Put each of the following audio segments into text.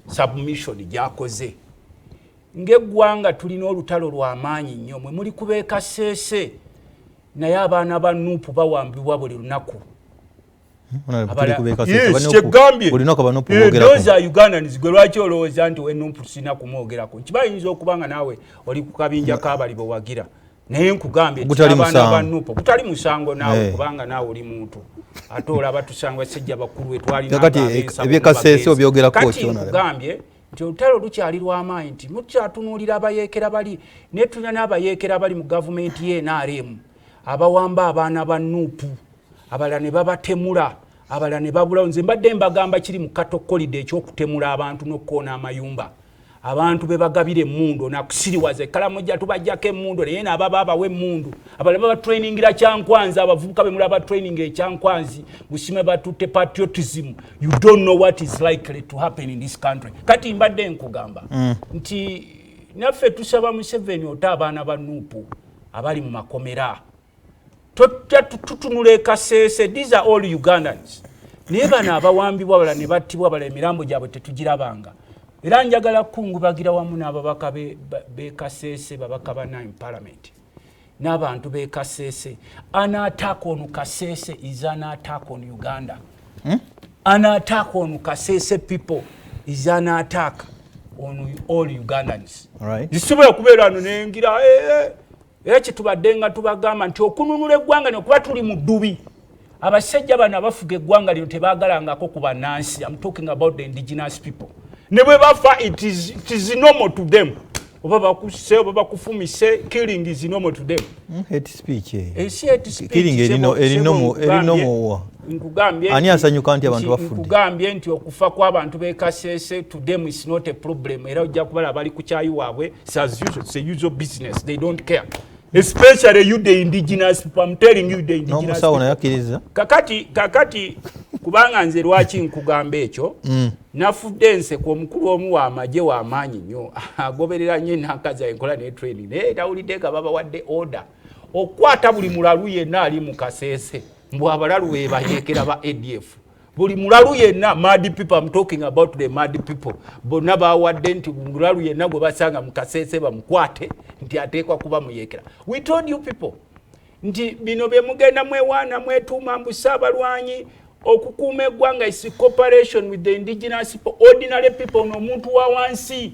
Submission gyakoze ng'eggwanga, tulina olutalo lw'amaanyi nnyo. Mwe muli kubeekaseese, naye abaana ba NUP bawambibwa buli lunaku. Kyegambye, those are Ugandans. Gwe lwaki olowooza nti we NUP sina kumwogerako? Nti bayinza okuba nga naawe oli ku kabinja k'abali bewagira, naye nkugambye abaana ba NUP gutali musango naawe kubanga naawe oli muntu, ate olaba tusanga basajja bakulu. Wetwalinakati nkugambye nti olutalo lukyali lw'amaanyi, nti mukyatunuulira abayeekera bali, naye tulina n'abayeekera bali mu gavumenti ye NRM abawamba abaana ba NUP, abalala ne babatemula, abalala ne babulawo. Nze mbadde mbagamba kiri mu Kato Corridor ekyokutemula abantu n'okukoona amayumba, abantu be bagabira emmundu nakusiriwaza ekalamoja, tubajjako emmundu, naye naababa abawa emmundu, abalala babatrainingira Kyankwanzi. Abavubuka bemulaba training ekyankwanzi busime batutte patriotism. You don't know what is likely to happen in this country. Kati mbadde nkugamba nti naffe tusaba Museveni ota abaana ba NUP abali mu makomera. Tutunula ekaseese, these are all Ugandans, naye bano abawambibwa, bala ne battibwa, bala emirambo gyabwe tetugirabanga. Era njagala kukungubagira wamu n'ababaka bekaseese, babaka ba nine parliament n'abantu bekaseese. An attack on Kasese is an attack on Uganda. An attack on Kasese people is an attack on all Ugandans. Zisobola kubeera wano nengira era kyetubadde nga tubagamba nti okununula eggwanga lino, kuba tuli mu ddubi. Abasajja bano abafuga eggwanga lino tebagalangako ku bannansi. I'm talking about the indigenous people. Ne bwe bafa, it is normal to them. Oba bakuse oba bakufumise, killing is normal to them. Hate speech eyo. Ensi hate speech. Killing erinomuwa. Nkugambye. Ani asanyuka nti abantu bafudde? Nkugambye nti okufa kw'abantu b'e Kasese to them is not a problem. Era ojja kubala bali ku kyayi waabwe. It's as usual, it's a usual business. They don't care, especially you, the indigenous people. I'm telling you, the indigenous. N'omusawo naye akkiriza. Kakati kubanga nze lwaki nkugamba ekyo? Nafudde enseko. Omukulu omu w'amagye w'amaanyi nnyo, agoberera nnyo enakazi enkola ne training, naye tawulidde nga babawadde order okukwata buli mulalu yenna ali mu Kaseese, mbu abalalu bebayeekera ba ADF. Buli mulalu yenna, mad people, I'm talking about the mad people, bonna bawadde nti mulalu yenna gwe basanga mu Kaseese bamukwate, nti ateekwa kuba muyeekera. We told you people nti bino bye mugenda mwewaana, mwetuuma mbu saabalwanyi. Okukuuma eggwanga is cooperation with the indigenous people, ordinary people, n'omuntu wa wansi.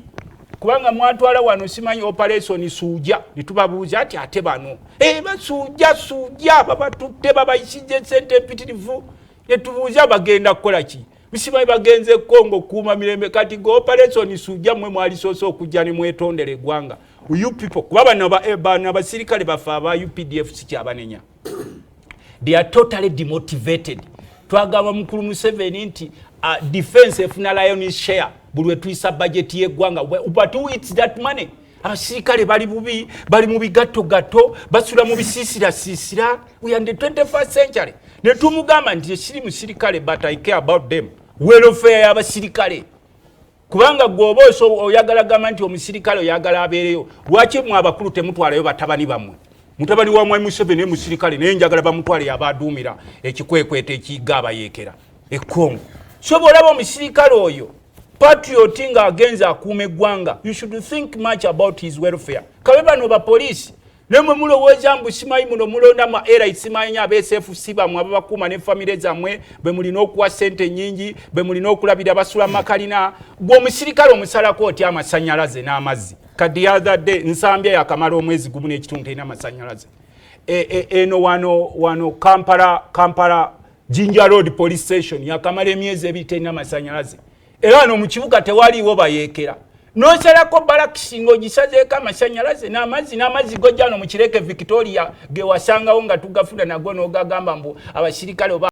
Kubanga mwatwala wano simanyi Operation Suuja, netubabuuza ati ate bano basuuja suuja babatutte, babayisije sente empitirivu, netubuuza bagenda kukola ki? Bisimanyi bagenze Kongo kuuma mirembe. Kati ge Operation Suuja mmwe mwalisoose okujja ne mwetondera eggwanga, you people. Kuba bano bano abasirikale baffe aba UPDF sikyabanenya, they are totally demotivated. Twagamba mukulu Museveni nti defense efuna lion's share buli wetuyisa budget y'eggwanga, but who eats that money? Abasirikale bali bubi, bali mu bigattogatto, basula mu bisiisirasiisira. We are in the 21st century. Netumugamba nti siri musirikale, but I care about them, welfare y'abasirikale. Kubanga gwe oba oyagala gamba nti omusirikale oyagala abeereyo, lwaki mwe abakulu temutwalayo batabani bammwe? Mutabani wa mwami Museveni musirikale, naye njagala bamutwale yaba aduumira ekikwekweto ekiyiga abayeekera ekongo. So bwolaba omusirikale oyo patriot ng'agenza akuuma eggwanga, you should think much about his welfare. Kabe bano bapoliisi, nemwe mulowooza mbu simanyi muno mulondamu era simanyi aba SFC bammwe ababakuuma ne famire zammwe, bwe mulina okuwa sente nyingi, bwe mulina okulabira, basula makalina. Gwe omusirikale omusalako otya amasanyalaze n'amazzi? Kati other day Nsambya yakamala omwezi 1 n'ekitundu terina masanyalaze. Eno wano Kampala Jinja Road Police Station yakamala emyezi 2 terina masanyalaze. Era wano mu kibuga tewaliiwo bayeekera. Nosalako balakisi ng'ogisazeeko amasanyalaze n'amazzi gojja no mu kireke Victoria ge wasangawo nga tugafuna nago, n'ogagamba mbu abasirikale oba